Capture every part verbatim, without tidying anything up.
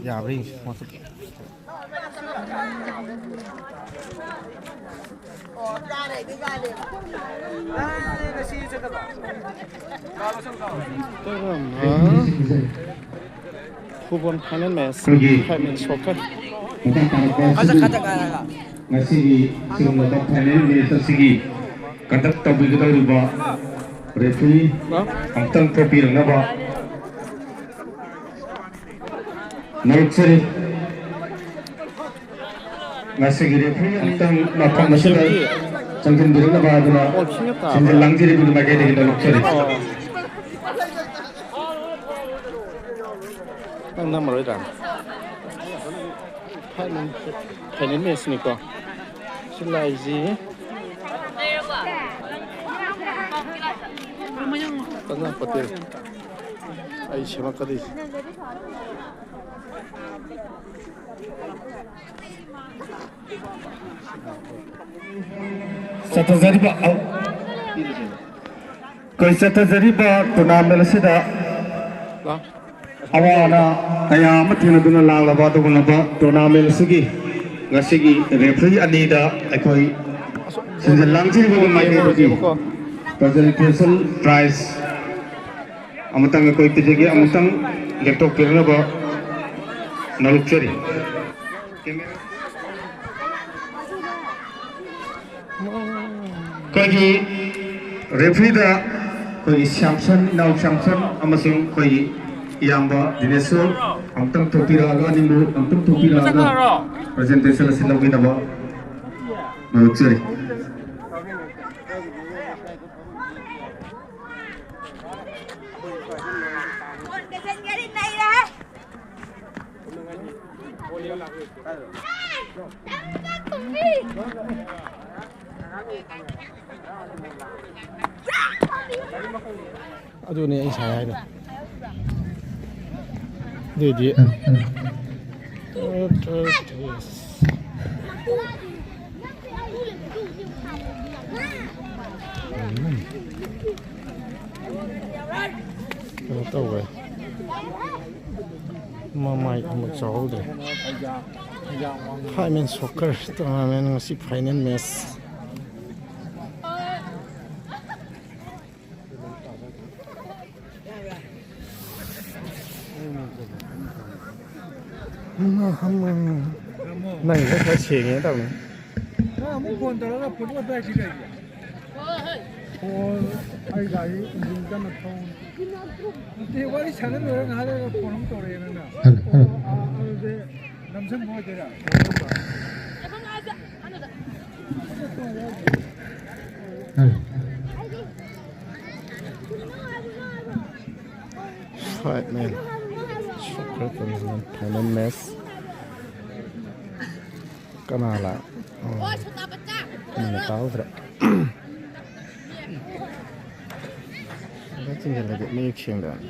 ꯌꯥꯕ꯭ꯔꯥ ꯌꯦꯡꯁꯤ, ꯃꯁꯛ꯫ ꯐꯨꯠꯕꯣꯜ ꯐꯥꯏꯅꯦꯜ ꯃꯦꯠꯆ, ꯑꯩꯈꯣꯏꯒꯤ ꯐꯥꯏꯚ ꯃꯤꯅꯤꯠ ꯁꯣꯛꯀꯔ꯫ ꯃꯇꯥꯡ ꯇꯥꯔꯛꯄ ꯑꯁꯤꯕꯨ ꯉꯁꯤꯒꯤ ꯁꯤꯒꯨꯝꯂꯕ ꯐꯥꯏꯅꯦꯜ ꯃꯦꯠꯆ ꯑꯁꯤꯒꯤ ꯀꯟꯗꯛ ꯇꯧꯕꯤꯒꯗꯧꯔꯤꯕ ꯔꯦꯐ꯭ꯔꯤ ꯑꯃꯨꯛꯇꯪ ꯊꯣꯛꯄꯤꯔꯛꯅꯕ ꯅꯦꯛꯆꯔꯤ꯫ ꯉꯁꯤꯒꯤ ꯔꯦꯐ꯭ꯔꯤ ꯑꯃꯨꯛꯇꯪ ꯃꯐꯝ ꯑꯁꯤꯗ ꯆꯪꯁꯤꯟꯕꯤꯔꯛꯅꯕ ꯍꯥꯏꯗꯨꯅ ꯁꯤꯟꯖ ꯂꯥꯡꯖꯔꯤꯕꯒꯤ ꯃꯥꯏꯀꯩꯗꯒꯤ ꯅꯣꯛꯆꯔꯤ꯫ ꯅꯪ ꯅꯝꯃꯔꯣꯏꯗ꯭ꯔꯥ? Final, final ꯃꯦꯠꯆꯅꯤꯀꯣ꯫ ꯁꯤ ꯂꯥꯛꯏꯁꯤ ꯀꯪꯂꯥꯄꯇꯤ꯫ ꯑꯩ ꯁꯦꯝꯃꯛꯀꯗꯣꯏꯁꯤ꯫ ꯆꯠꯊꯖꯔꯤꯕ, ꯑꯩꯈꯣꯏ ꯆꯠꯊꯖꯔꯤꯕ ꯇꯣꯔꯅꯥꯃꯦꯟ ꯑꯁꯤꯗ ꯑꯋꯥ ꯑꯅꯥ ꯀꯌꯥ ꯑꯃ ꯊꯦꯡꯅꯗꯨꯅ ꯂꯥꯛꯂꯕ ꯑꯗꯨꯒꯨꯝꯂꯕ ꯇꯣꯔꯅꯥꯃꯦꯟ ꯑꯁꯤꯒꯤ ꯉꯁꯤꯒꯤ ꯔꯦꯐ꯭ꯔꯤ ꯑꯅꯤꯗ ꯑꯩꯈꯣꯏ ꯁꯤꯟꯖ ꯂꯥꯡꯖꯔꯤꯕ ꯃꯥꯏꯀꯩꯗꯒꯤ ꯄ꯭ꯔꯖꯦꯟꯇꯦꯁꯟ ꯄ꯭ꯔꯥꯏꯖ ꯑꯃꯇꯪ ꯑꯩꯈꯣꯏ ꯄꯤꯖꯒꯦ, ꯑꯃꯨꯛꯇꯪ ꯂꯦꯞꯊꯣꯛꯄꯤꯔꯛꯅꯕ ꯅꯣꯛꯆꯔꯤ꯫ ꯑꯩꯈꯣꯏꯒꯤ ꯔꯦꯐ꯭ꯔꯤꯗ ꯑꯩꯈꯣꯏꯒꯤ ꯁ꯭ꯌꯥꯝꯁꯟ, ꯏꯅꯥꯎ ꯁ꯭ꯌꯥꯝꯁꯟ ꯑꯃꯁꯨꯡ ꯑꯩꯈꯣꯏꯒꯤ ꯏꯌꯥꯝꯕ ꯗꯤꯅꯦꯁꯣꯔ ꯑꯃꯨꯛꯇꯪ ꯊꯣꯛꯄꯤꯔꯛꯑꯒ, ꯑꯅꯤꯃꯛ ꯑꯃꯨꯛꯇꯪ ꯊꯣꯛꯄꯤꯔꯛꯑꯒ ꯄ꯭ꯔꯖꯦꯟꯇꯦꯁꯟ ꯑꯁꯤ ꯂꯧꯕꯤꯅꯕ ꯅꯣꯛꯆꯔꯤ꯫ ꯑꯗꯨꯅꯦ ꯑꯩ ꯁꯥꯏ ꯍꯥꯏꯗꯣ꯫ ꯑꯗꯨꯏꯗꯤ ꯀꯩꯅꯣ ꯇꯧꯈ꯭ꯔꯦ꯫ ꯃꯃꯥꯏ ꯑꯃꯨꯛ ꯆꯥꯎꯍꯧꯗ꯭ꯔꯦ꯫ Five man soccer tournament ꯉꯁꯤ final match꯫ ꯅꯪꯒꯤꯗꯣ ꯈꯔ ꯁꯦꯡꯉꯦ ꯇꯧꯅꯤ꯫ ꯅꯪ ꯑꯃꯨꯛ ꯐꯣꯟ ꯇꯧꯔꯒ ꯐꯨꯠꯕꯣꯜ ꯄꯥꯏꯔꯛꯈꯤꯗ꯭ꯔꯦ꯫ ꯐꯣꯟ ꯑꯩ ꯒꯥꯔꯤ ꯏꯟꯖꯤꯟ ꯀꯟꯅ ꯊꯧꯔꯤ꯫ ꯅꯠꯇꯦ, ꯋꯥꯔꯤ ꯁꯥꯟꯅ ꯂꯣꯏꯔ ꯉꯥꯏꯍꯥꯛ ꯂꯩꯔꯒ ꯐꯣꯟ ꯑꯃꯨꯛ ꯇꯧꯔꯛꯑꯦ ꯅꯪꯅ꯫ Hello, hello. ꯑꯗꯨꯗꯤ ꯅꯝꯁꯤꯟꯕ ꯑꯣꯏꯗꯣꯏꯔꯥ? Hello. Five man soccer tournament final match. ꯀꯅꯥ ꯂꯥꯛ-, ꯑꯣ, ꯃꯤꯅ ꯇꯥꯍꯧꯗ꯭ꯔꯦ꯫ ꯈꯔ ꯆꯤꯡꯁꯤꯜꯂꯗꯤ ꯃꯌꯦꯛ ꯁꯦꯡꯗꯕꯅꯤ꯫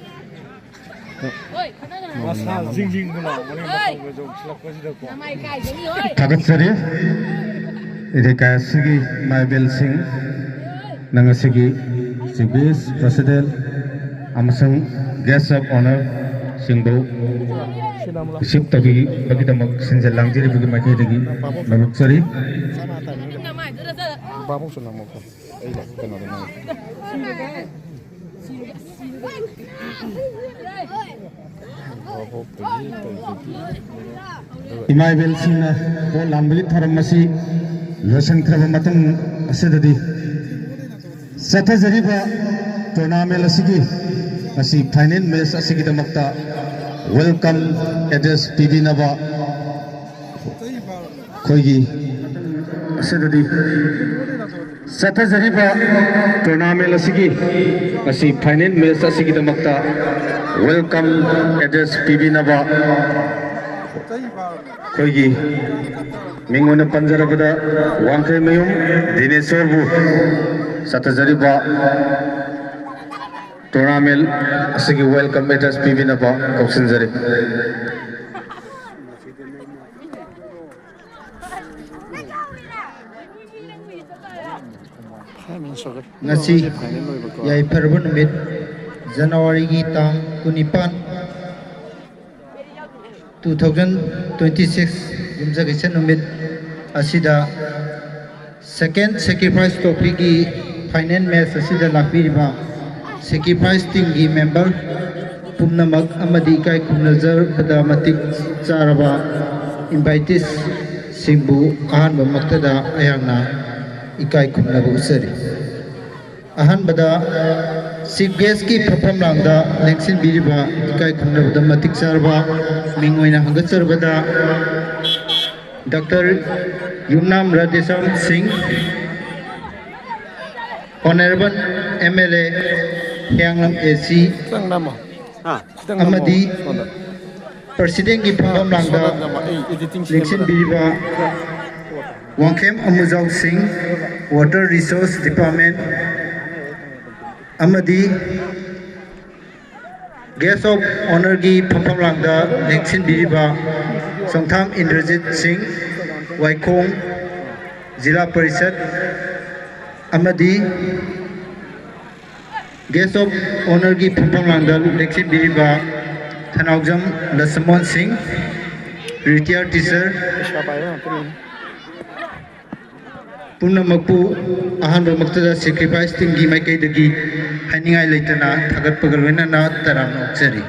ꯃꯁꯥ ꯖꯤꯡ ꯖꯤꯡ ꯂꯥꯎꯕꯅꯦ, ꯃꯇꯧꯒ ꯆꯣꯡꯁꯤꯜꯂꯛꯄꯁꯤꯗꯀꯣ꯫ ꯊꯥꯒꯠꯆꯔꯤ꯫ ꯏꯗꯤꯀꯥꯁꯤꯒꯤ ꯃꯥꯏꯕꯦꯜꯁꯤꯡ, ꯅꯪ ꯑꯁꯤꯒꯤ Chief Guest, President ꯑꯃꯁꯨꯡ Guest of Honour ꯁꯤꯡꯕꯨ receive ꯇꯧꯕꯤꯕꯒꯤꯗꯃꯛ ꯁꯤꯟꯖ ꯂꯥꯡꯖꯔꯤꯕꯒꯤ ꯃꯥꯏꯀꯩꯗꯒꯤ ꯂꯧꯕꯨꯛꯆꯔꯤ꯫ ꯑꯩ ꯀꯩꯅꯣꯗ ꯅꯪ ꯏꯃꯥ ꯏꯕꯦꯜꯁꯤꯡꯅ ꯄꯣꯠ ꯂꯥꯟꯕꯒꯤ ꯊꯧꯔꯝ ꯑꯁꯤ ꯂꯣꯏꯁꯤꯟꯈ꯭ꯔꯕ ꯃꯇꯨꯡ ꯑꯁꯤꯗꯗꯤ ꯆꯠꯊꯖꯔꯤꯕ tournament ꯑꯁꯤꯒꯤ ꯉꯁꯤ final match ꯑꯁꯤꯒꯤꯗꯃꯛꯇ welcome address ꯄꯤꯕꯤꯅꯕ ꯑꯩꯈꯣꯏꯒꯤ ꯑꯁꯤꯗꯗꯤ ꯆꯠꯊꯖꯔꯤꯕ tournament ꯑꯁꯤꯒꯤ ꯉꯁꯤ final match ꯑꯁꯤꯒꯤꯗꯃꯛꯇ welcome address ꯄꯤꯕꯤꯅꯕ ꯑꯩꯈꯣꯏꯒꯤ ꯃꯤꯡ ꯑꯣꯏꯅ ꯄꯟꯖꯔꯕꯗ ꯋꯥꯡꯈꯩꯃꯌꯨꯝ ꯗꯤꯅꯦꯁꯣꯔꯕꯨ ꯆꯠꯊꯖꯔꯤꯕ tournament ꯑꯁꯤꯒꯤ welcome address ꯄꯤꯕꯤꯅꯕ ꯀꯧꯁꯤꯟꯖꯔꯤ꯫ ꯉꯁꯤ ꯌꯥꯏꯐꯔꯕ ꯅꯨꯃꯤꯠ ꯖꯅꯋꯥꯔꯤꯒꯤ ꯇꯥꯡ ꯀꯨꯟꯅꯤꯄꯥꯟ, two thousand twenty six, ꯌꯨꯝꯖꯀꯩꯁ ꯅꯨꯃꯤꯠ ꯑꯁꯤꯗ second sacrifice trophyꯒꯤ final match ꯑꯁꯤꯗ ꯂꯥꯛꯄꯤꯔꯤꯕ sacrifice teamꯒꯤ member ꯄꯨꯝꯅꯃꯛ ꯑꯃꯗꯤ ꯏꯀꯥꯏ ꯈꯨꯝꯅꯖꯕꯗ ꯃꯇꯤꯛ ꯆꯥꯔꯕ inviteesꯁꯤꯡꯕꯨ ꯑꯍꯥꯟꯕꯃꯛꯇꯗ ꯑꯩꯍꯥꯛꯅ ꯏꯀꯥꯏ ꯈꯨꯝꯅꯕ ꯎꯠꯆꯔꯤ꯫ ꯑꯍꯥꯟꯕꯗ chief guestꯀꯤ ꯐꯝꯐꯝ ꯂꯥꯡꯗ ꯂꯦꯡꯁꯤꯟꯕꯤꯔꯤꯕ ꯏꯀꯥꯏ ꯈꯨꯝꯅꯕꯗ ꯃꯇꯤꯛ ꯆꯥꯔꯕ ꯃꯤꯡ ꯑꯣꯏꯅ ꯍꯪꯒꯠꯆꯔꯕꯗ Doctor ꯌꯨꯝꯅꯥꯝ ꯔꯥꯙꯦꯁ꯭ꯌꯥꯝ ꯁꯤꯡ, Honourable M L A ꯍꯤꯌꯥꯡꯂꯝ A C, ꯈꯤꯇꯪ ꯅꯝꯃꯣ꯫ ꯍꯥ? ꯈꯤꯇꯪ ꯅꯝꯃꯣ꯫ ꯑꯃꯗꯤ ꯁꯣꯝꯗ꯫ Presidentꯀꯤ ꯐꯝꯐꯝ ꯂꯥꯡꯗ ꯁꯣꯝꯗ ꯅꯝꯃꯣ꯫ ꯑꯩ editing ꯁꯦꯝꯕꯗ꯫ ꯂꯦꯡꯁꯤꯟꯕꯤꯔꯤꯕ ꯋꯥꯡꯈꯦꯝ ꯑꯃꯨꯖꯥꯎ ꯁꯤꯡ, Water Resource Department, ꯑꯃꯗꯤ Guest of Honourꯒꯤ ꯐꯝꯐꯝ ꯂꯥꯡꯗ ꯂꯦꯡꯁꯤꯟꯕꯤꯔꯤꯕ ꯆꯣꯡꯊꯥꯝ ꯏꯟꯗ꯭ꯔꯖꯤꯠ ꯁꯤꯡ, ꯋꯥꯏꯈꯣꯡ ꯖꯤꯂꯥ ꯄꯔꯤꯁꯠ, ꯑꯃꯗꯤ Guest of Honourꯒꯤ ꯐꯝꯐꯝ ꯂꯥꯡꯗ ꯂꯦꯡꯁꯤꯟꯕꯤꯔꯤꯕ ꯊꯅꯥꯎꯖꯝ ꯂꯁꯃꯣꯟ ꯁꯤꯡ, retired teacher, ꯄꯩꯁꯥ ꯄꯥꯏꯕ ꯉꯥꯛꯇꯅꯤ꯫ ꯄꯨꯝꯅꯃꯛꯄꯨ ꯑꯍꯥꯟꯕꯃꯛꯇꯗ sacrifice teamꯒꯤ ꯃꯥꯏꯀꯩꯗꯒꯤ ꯍꯥꯏꯅꯤꯡꯉꯥꯏ ꯂꯩꯇꯅ ꯊꯥꯒꯠꯄꯒ ꯂꯣꯏꯅꯅ ꯇꯔꯥꯝꯅ ꯑꯣꯛꯆꯔꯤ꯫